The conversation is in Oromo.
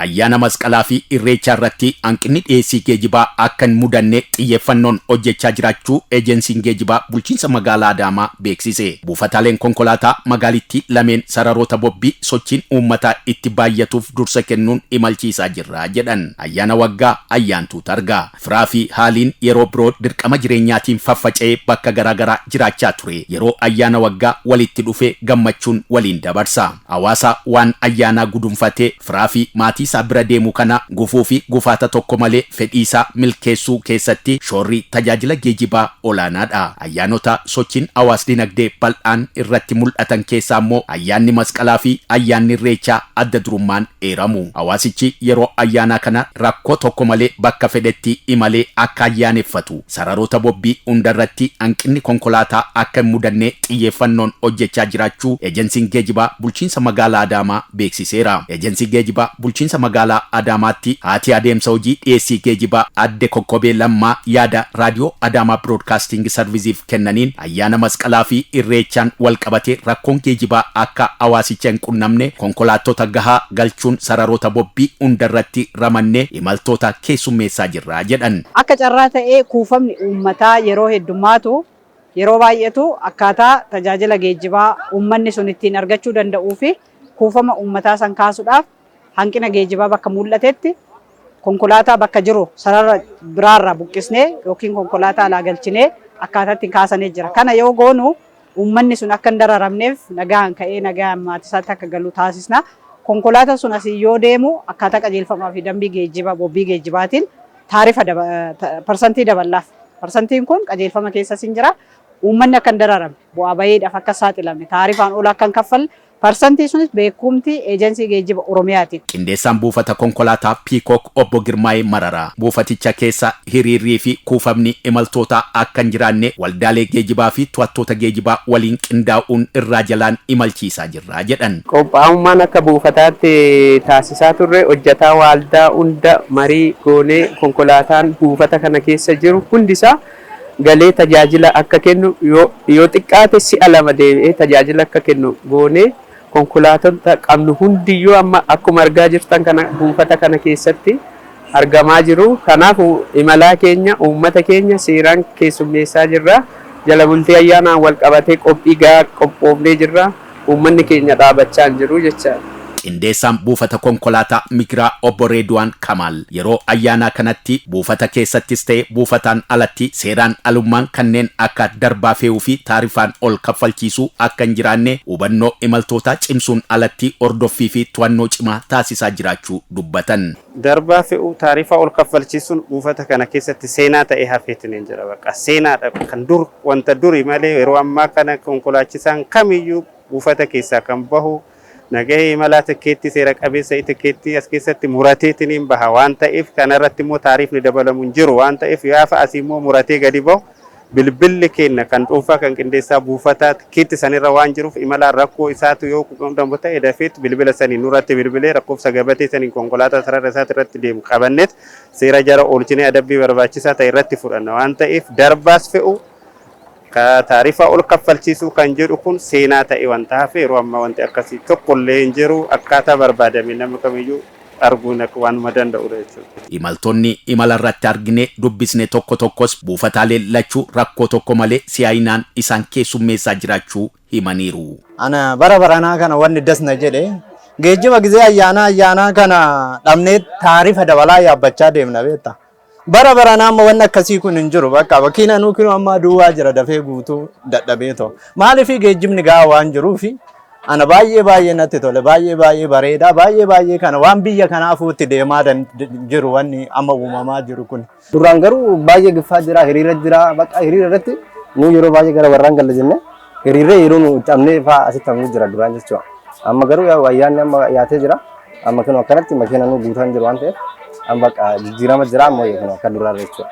Ayyaana Masqalaa fi Irreechaa irratti hanqinni dhiyeessii geejibaa akka hin mudanne xiyyeeffannoon hojjechaa jiraachuu Ejensiin Geejibaa Bulchiinsa Magaalaa Adaamaa beeksise. Buufataaleen konkolaataa magaalittii lameen sararoota bobbii sochiin uummataa itti baayyatuuf dursa kennuun imalchiisaa jirra jedhan. Ayyaana Waggaa Ayyaantuu Targaa. Firaa fi haaliin yeroo biroo dirqama jireenyaatiin faffaca'ee bakka garaagaraa jiraachaa ture yeroo ayyaana waggaa walitti dhufee gammachuun waliin dabarsa. Hawaasa waan ayyaanaa gudunfatee firaa fi maatii isaa bira deemu kana gufuu fi gufaata tokko malee fedhii isaa milkeessuu keessatti shoorri tajaajila geejibaa olaanaadha. Ayyaanota sochiin hawaas-dinagdee bal'aan irratti mul'atan keessaa immoo ayyaanni Masqalaa fi ayyaanni Irreechaa adda durummaan eeramu. Hawaasichi yeroo ayyaanaa kana rakkoo tokko malee bakka fedhetti imalee akka ayyaaneffatu sararoota bobbii hundarratti hanqinni konkolaataa akka hin mudanne xiyyeeffannoon hojjechaa jiraachuu Ejensiin Geejibaa Bulchiinsa Magaalaa Adaamaa beeksiseera. Ejensii Geejibaa Bulchiinsa Magaalaa Adaamaatti haati adeemsa hojii dhiyeessii geejibaa Aadde Kokkobee Lammaa yaada Raadiyoo Adaamaa Biroodkaastiingi Sarviziif kennaniin ayyaana Masqalaa fi Irreechaan walqabatee rakkoon geejibaa akka hawaasicha hin qunnamne konkolaattota gahaa galchuun sararoota bobbii hundarratti ramannee imaltoota keessummeessaa jirra jedhan. Akka carraa ta'ee kuufamni uummataa yeroo heddummaatu, yeroo baay'atu akkaataa tajaajila geejjibaa uummanni sun ittiin argachuu danda'uu fi kuufama uummataa san kaasuudhaaf hanqina geejjibaa bakka muul'atetti konkolaataa bakka jiru sarara biraarraa buqqisnee yookiin konkolaataa alaa galchinee akkaataa ittiin kaasanii jira. Kana yoo goonu uummanni sun akka hin dararamneef nagaan ka'ee nagaan maatii isaatti akka galu taasisna. Konkolaataan sun asii yoo deemu akkaataa qajeelfamaa fi dambii geejjiba bobbii geejjibaatiin taarifa parsantii daballaaf. Parsantiin kun qajeelfama keessas hin jira. Uummanni akka hin dararamne bu'aa bahiidhaaf akka saaxilamne taarifaan ol akka hin kaffalle parsantii sunis beekumtii Eejensii Geejjiba Oromiyaatiin. Qindeessaan buufata konkolaataa Piikook Obbo Girmaayee Mararaa buufaticha keessa hiriirrii fi kuufamni imaltootaa akka hin jiraanne waldaalee geejibaa fi to'attoota geejibaa waliin qindaa'uun irraa jalaan imalchiisaa jirra jedhan. Qophaa'ummaan akka buufataatti taasisaa turre hojjetaa waaldaa hunda marii goonee konkolaataan buufata kana keessa jiru hundisaa galee tajaajila akka kennu yoo xiqqaate si'a lama deebi'ee tajaajila akka kennu goonee konkolaatota qabnu hundiyyuu amma akkuma argaa jirtan kana buufata kana keessatti argamaa jiru. Kanaaf imalaa keenya uummata keenya seeraan keessummeessaa jirra. Jala bultii ayyaanaan wal qabatee qophii gahaa qophoofnee jirra. Uummanni keenya dhaabachaa hin jiru jechaadha. Qindeessaan buufata konkolaataa Migiraa Obbo Reeduwaan Kamaal yeroo ayyaanaa kanatti buufata keessattis ta'e buufataan alatti seeraan alummaan kanneen akka darbaa fe'uu fi taarifaan ol kaffalchiisuu akka hin jiraanne hubannoo imaltootaa cimsuun alatti hordoffii fi to'annoo cimaa taasisaa jiraachuu dubbatan. Darbaa fe'uu taarifaa ol kaffalchiisuun buufata kana keessatti seenaa ta'ee hafeetiin hin jira. Bakka seenaadha kan dur wanta duri malee yeroo ammaa kana konkolaachisaan kamiyyuu buufata keessaa kan bahu nagahee imalaa tikkeettii seera qabeessa tikkeettii as keessatti murateetiin baha waan ta'eef kanarratti immoo taarifni dabalamu hin jiru waan ta'eef gaafa asii immoo muratee gadi bahu bilbilli keenya kan dhuunfaa kan qindeessaa buufataa tikkeetti sanirra waan jiruuf imalaan rakkoo isaatu yoo quunnamu ta'e dafeet bilbila sanii nurratti bilbilee lakkoofsa gabatee sanii konkolaataa sarara isaati irratti deemu qabanneet seera jara oolchinee adabbii barbaachisaa ta'e irratti fudhanna waan ta'eef darbaas fe'u taarifa ol kaffalchiisuu kan jedhu kun seenaa ta'e wanta hafe yeroo ammaa wanti akkasii tokkollee hin jiru akkaataa barbaadame namni kamiyyuu arguun akka waanuma danda'udha jechuudha. Imaltoonni imala irratti argine dubbisne tokko tokkos buufataalee lachuu rakkoo tokko malee si'aayinaan isaan keessummeessaa jiraachuu himaniiru. Ana bara baranaa kana wanni dasna jedhe geejjiba gizee ayyaanaa ayyaanaa kana dhabnee taarifa dabalaa yaabbachaa deemna beektaa. Bara baranaa amma wanni akkasii kun hin jiru bakka makiina nuu kinoo ammaa duwwaa jira dafee guutuu dadhabee ta'u. Maaliif geejjibni gahaa waan jiruufi ana baay'ee baay'ee natti tole baay'ee baay'ee bareedaa baay'ee baay'ee kana waan biyya kanaafuutti deemaa jiru wanni amma uumamaa jiru kun. Duraan garuu baay'ee giffaa jira hiriira jira bakka hiriira irratti nu yeroo baay'ee gara warraan galla jenne hiriirree yeroo nu cabnee fa'aa asitti hafnu jira duraan jechuudha. Amma garuu ayyaanni amma dhiyaatee jira. Amma kun akkanatti makiina nu guutaa hin jiru waan ta'eef amma bakka jijjiirama jira amma kun akka duraarra jechuudha.